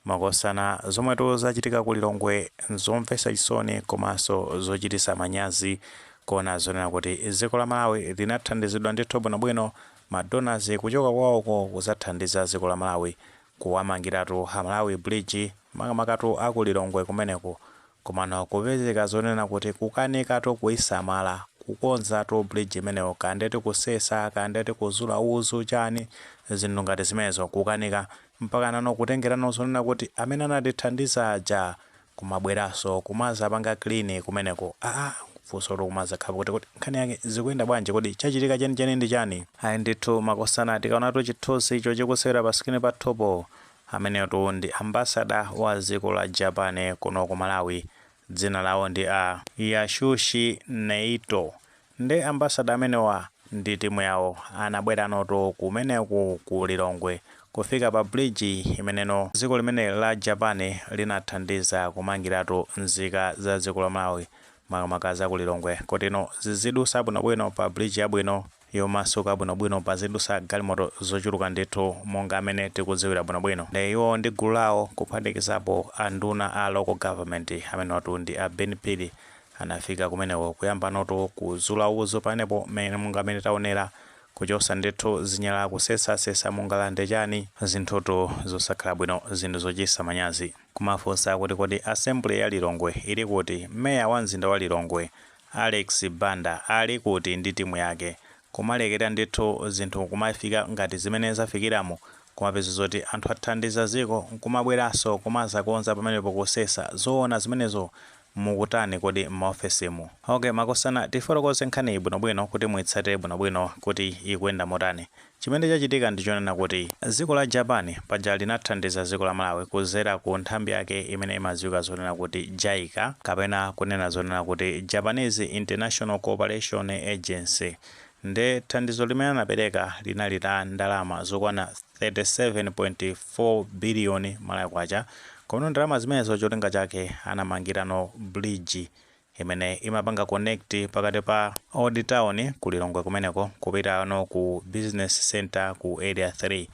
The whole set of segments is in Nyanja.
Makosana, zomwetu zachitika ku Lilongwe nzomvetsa chisoni komanso zochititsa manyazi, kuona zonena kuti dziko la Malawi linathandizidwa ndithu bwinobwino, ma donors kuchoka kwawoko kuzathandiza dziko la Malawi kuwamangiratu Amalawi bridge, makamakatu aku Lilongwe kumeneko. Komano kupezeka zonena kuti kukanikatu kuisamala, kukonzatu bridge imeneyo, kandeti kusesa, kandeti kuzula uzu, chani, zinthu ngati zimenezo kukanika, mpaka nano kutengerano zonena kuti amene anatithandiza aja kumabweranso kumazapanga clean kumeneko. Aa, funso kumazakhala kuti nkhani yake zikuyenda bwanji? Kodi chachitika chenicheni ndi chani? Ayi ndithu makosana, tikaonatu chithunzi icho chikusewera pa screen pathopo, amenetu ndi ambassador wa dziko la Japan kuno ku Malawi, dzina lawo ndi a Yashushi Neito. Ndi ambassador amenewa ndi timu yawo anabwera noto kumeneku ku Lilongwe, kufika pa bridge imeneno dziko limene la Japan linathandiza kumangiratu nzika za dziko la Malawi, makamaka za ku Lilongwe, kuti ino zizidusa bwinobwino pa bridge yabwino yomasuka bwinobwino, pazidusa galimoto zochuluka ndithu monga amene tikudziwira bwinobwino. Ndi iwo ndi gulu lawo, kuphatikizapo anduna a local government amene watu ndi a Ben Phiri, anafika kumeneko kuyamba noto kuzula uzu panepo mene monga amene taonera, kuchosa ndithu zinyala, kusesasesa mungalande chani, zinthutu zosakhala bwino, zinthu zochititsa manyazi. Kumafunsa kuti kodi assembly ya Lilongwe ili kuti? Meya wa mzinda wa Lilongwe Alex Banda ali kuti ndi timu yake? Kumalekera ndithu zinthu kumafika ngati zimene zafikiramo, kumapeza zoti anthu athandiza ziko nkumabweranso kumazakonza pamenepo, kusesa, zoona zimenezo? Mukutani kodi m'maofesimu? Okay makosana, tifotokoze nkhani bwinobwino kuti muitsate bwinobwino kuti ikuyenda motani. Chimene chachitika ndichonena kuti dziko la Japan paja linathandiza dziko la Malawi kuzera ku nthambi yake imene imadziwika zonena kuti JICA, kapena kunena zonena kuti Japanese International Cooperation Agency. Nde thandizo limene anapereka linali la ndalama zokwana 37.4 biliyoni Malawi kwacha. Komano ndalama zimenezo cholinga chake anamangirano bridge imene imapanga connect pakati pa Old Town ku Lilongwe kumeneko kupita no ku business center ku Area 3,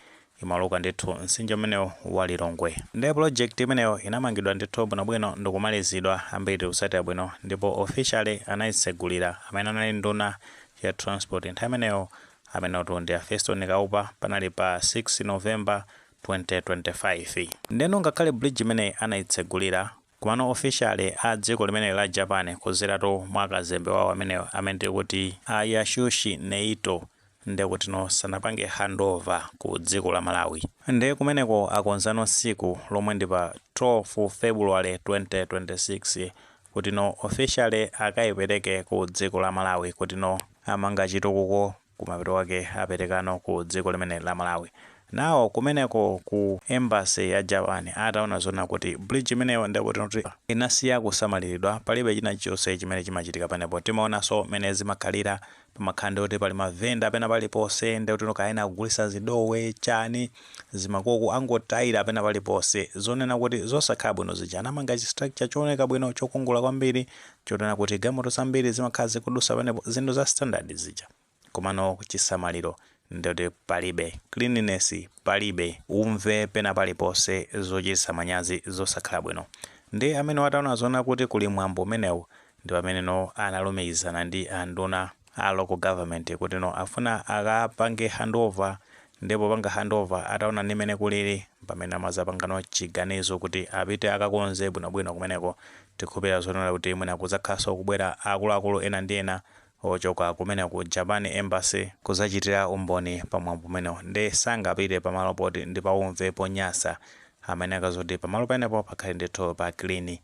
imaluka ndithu mtsinje umenewo wa Lilongwe. Ndiye project imeneyo inamangidwa ndithu bwinobwino ndikumalizidwa, ambiri kusatira bwino, ndipo officially anayitsegulira amene anali nduna ya transport nthawi imeneyo, amenewo ndi a Feston Kaupa, panali pa 6 November 2025. Ndeno ngakhale bridge imeneyi anayitsegulira, komano officially a dziko limene la Japan kuzeratu mwa kazembe wawo amenewo amene tikuti a Yashushi Neito, ndekuti no sanapange handover ku dziko la Malawi. Ndiye kumeneko akonzano tsiku lomwe ndi pa 12 February 2026 kuti no officially akayipereke ku dziko la Malawi, kuti no amanga chitukuko, kumapeto wake aperekano ku dziko limene la Malawi. Nawo kumeneko ku embassy ya Japan ataona zona kuti bridge imeneyo ndekuti kuti inasiya kusamaliridwa, palibe china chonse chimene chimachitika panepo. Timaonanso mene zimakhalira, pamakhala ndikuti pali mavenda pena paliponse, ndikuti kaena kugulitsa zidowe, chani, zimakoko angotayira pena paliponse, zonena kuti zosakhala bwino zija. Anamanga chi structure chooneka bwino, chokongola kwambiri, chonena kuti galimoto zambiri zimakhala zikudusa panepo, zinthu za standard zija. Komano chisamaliro ndikuti palibe, cleanliness palibe, umve pena paliponse, zochititsa manyazi, zosakhala bwino. Ndi amene wataona zona kuti kuli mwambo umenewu, ndi pameneno analumikizana ndi anduna a local government kuti no afuna akapange handover. Ndipo panga handover, ataona ndi mene kulili, pamene amazapangano chiganizo kuti apite akakonze bwinobwino kumeneko. Tikhulupirira zonena kuti mwina kudzakhalanso kubwera akuluakulu ena ndi ena ochoka kumene ku Japan embassy kuzachitira umboni pamwambo umenewo. Ndi sangapite pamalo poti ndi paumve ponyasa, amene akazoti pamalo penepo pakhale ndithu pa clean.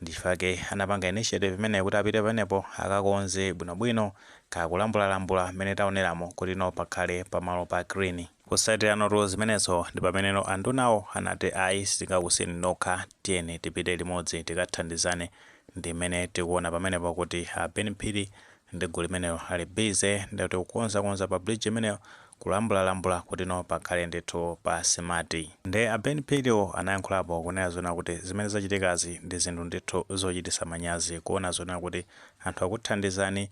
Ndifake anapanga initiative imeneyo kuti apite pamenepo akakonze bwinobwino, kakulambulalambula mmene taoneramo, kuti no pakhale pamalo pa clean. Kusatira noto zimenezo, ndi pameneno andunawo anati, "Ayi, sitingakusiyeni nokha, tiyeni tipite limodzi tikathandizane." Ndi mmene tikuona pamenepo kuti a Ben Phiri ndi gulu limenelo ali busy ndikuti kukonzakonza pa bridge imeneyo, kulambulalambula kuti no pakhale ndithu pa smart. Nde a Ben Phiriwo anayankhulapo kunena zona kuti zimene zachitikazi ndi zinthu ndithu zochititsa manyazi, kuona zona kuti anthu akuthandizani.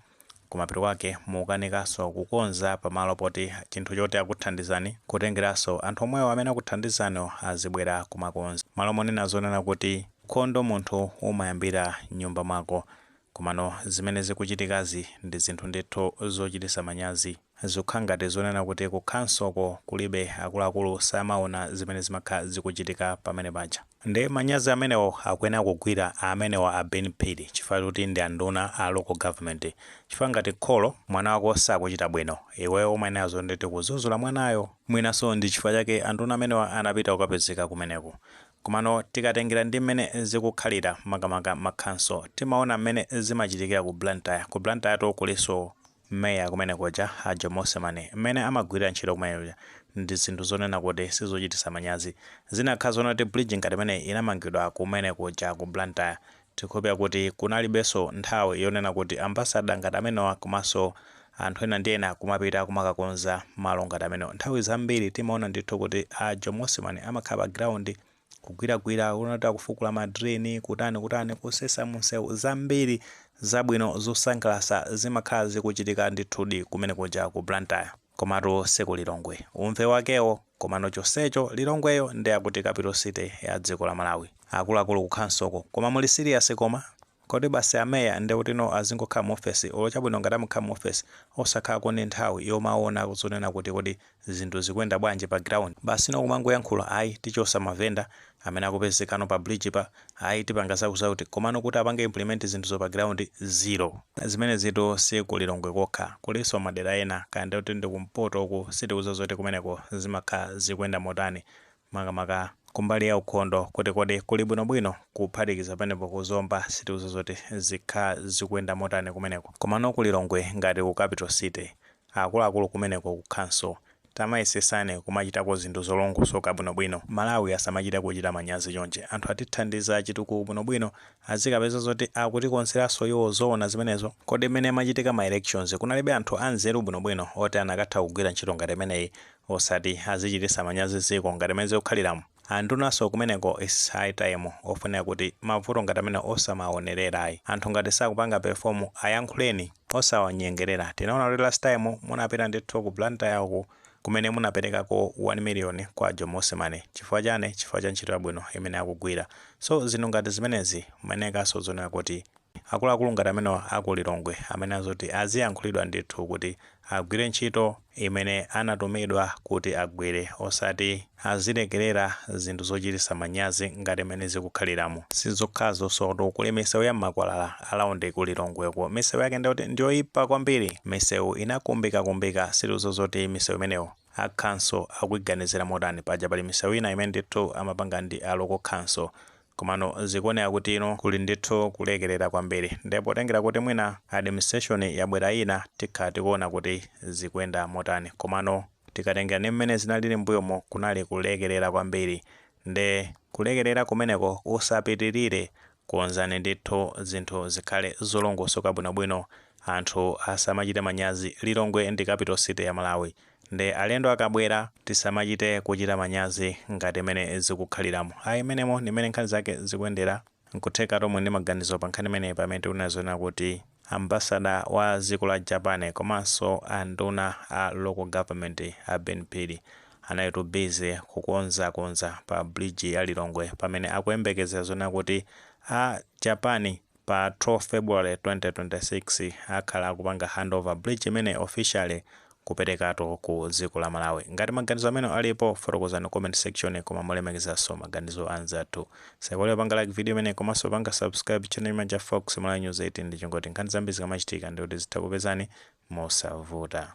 Kumapeto kwake mukanikanso kukonza pamalo poti chinthu choti akuthandizani, kutengeranso anthu omwewo amene akuthandizani azibwera kumakonza. Malo monena zonena kuti ukhondo munthu umayambira nyumba mwako. Komano zimene zikuchitikazi ndi zinthu ndithu zochititsa manyazi. Zikukhala ngati zonena kuti ku khansoko kulibe akuluakulu, samaona zimene zimakhala zikuchitika pamene paja. Ndi manyazi amenewo akuyenera kugwira amenewa a Ben Phiri, chifukwa kuti ndi anduna a local government. Chifukwa ngati kholo mwana wako sakuchita bwino, iweyo umayenera zondeti kudzudzula mwanayo. Mwinanso ndi chifukwa chake anduna amenewa anapita kukapezeka kumeneko. Komano tikatengera ndi mmene zikukhalira, makamaka makhanso, timaona mmene zimachitikira ku Blantyre. Ku Blantyre to kulinso meya kumene kuja, a Jomo Osman. Mmene amagwirira ntchito kumeneyo ndi zinthu zonena kuti sizochititsa manyazi. Zinakhala zonena kuti bridge ngati imene inamangidwa kumene kuja ku Blantyre, tikhulupira kuti kunalibenso nthawi yonena kuti ambassador ngati amenewa komanso anthu ena ndi ena kumapita kumakakonza malo ngati amenewa. Nthawi zambiri timaona ndithu kuti a Jomo Osman amakhala pa ground kugwiragwira, unati akufukula ma drain, kutani kutani, kusesa munsewu. Zambiri zabwino zosangalatsa zimakhala zikuchitika ndithudi kumene kuja ku Blantyre, komatu siku Lilongwe umve wakewo. Komano chonsecho Lilongweyo ndi akuti capital city ya dziko la Malawi. Akuluakulu kukhansoko, koma muli serious? Koma kodi basi ameya ndi kuti no azingokhala mu ofesi? Olo chabwino, ngati amakhala mu ofesi, osakhalako ndi nthawi yomaona zonena kuti kodi zinthu zikuyenda bwanji pa ground? Basi no kumangoyankhula, "Ayi, tichosa mavenda amene akupezekano pa bridge pa, ayi, tipanga zakuzakuti," komano kuti apange implement zinthuzo pa ground, zero. Zimene zito si ku Lilongwe kokha, kulinso madera ena, kaya kuti ndi kumpoto uku, sitikudziwa zoti kumeneko zimakhala zikuyenda motani, makamaka kumbali ya ukhondo, kuti kodi kuli bwinobwino? Kuphatikiza panepo kuzomba, sitikudziwa zoti zikhala zikuyenda motani kumeneko. Komano ku Lilongwe ngati ku capital city, akuluakulu kumeneko ku council, tamayesesani kumachitako zinthu zolongosoka bwinobwino. Malawi asamachita kuchita manyazi chonje. Anthu atithandiza chitukuko bwinobwino, azikapeza zoti akutikonzeranso iwo? Zoona zimenezo? Kodi mmene amachitika ma elections kunalibe anthu anzeru bwinobwino oti anakatha kugwira ntchito ngati imeneyi, osati azichitisa manyazi ziko ngati imene zikukhaliramo? Andunanso kumeneko, it's high time ofunika kuti mavuto ngati amene osamaonererayi. Anthu ngati sakupanga perform, ayankhuleni, osawanyengerera. Tinaona kuti last time munapita ndithu ku Blantyre uku, kumene munaperekako 1 million kwa Jomo Osman. Chifukwa chane? Chifukwa cha ntchito yabwino imene akugwira. So zinthu ngati zimenezi mumenekanso zonena kuti akuluakulu ngati amenewa aku Lilongwe amene azoti aziyankhulidwa ndithu kuti agwire ntchito imene anatumidwa kuti agwire, osati azilekerera zinthu zochititsa manyazi ngati imene zikukhaliramo. Sizokhazo soto, kuli misewu ya makwalala around ku Lilongweko. Misewu yake ndikuti ndiyoyipa kwambiri, misewu inakumbikakumbika. Sitizo zoti misewu imeneyo akhanso akuiganizira motani. Paja pali misewu ina imene ndithu amapanga ndi a local council, komano zikuoneka kuti ino kuli ndithu kulekerera kwambiri. Ndipo potengera kuti mwina administration yabwera ina, tikhala tikuona kuti zikuyenda motani. Komano tikatengera ndi mmene zinalili mbuyomo, kunali kulekerera kwambiri. Nde kulekerera kumeneko usapitirire. Konzani ndithu zinthu zikhale zolongosoka bwinobwino, anthu asamachite manyazi. Lilongwe ndi capital city ya Malawi, nde alendo akabwera tisamachite kuchita manyazi ngati imene zikukhaliramo. Ayi, imenemo ndi mmene nkhani zake zikuyendera. Nkutheka tomwe ndi maganizo pa nkhani imeneyi, pamene tikunena kuti ambassador wa dziko la Japan komanso anduna a local government a Ben Phiri anali busy kukonzakonza pa bridge ya Lilongwe, pamene akuyembekezera zonena kuti a Japan pa 12 February 2026 akhala akupanga handover bridge imene officially kuperekatu ku dziko la Malawi. Ngati maganizo amene alipo, fotokozani comment section, koma mulemekezanso maganizo anzathu. Saiwale panga like video imene komanso panga subscribe channel imene ya Fox Malawi News 18, ndi chingoti nkhani zambiri zikamachitika ndikuti zitha kupezani mosavuta.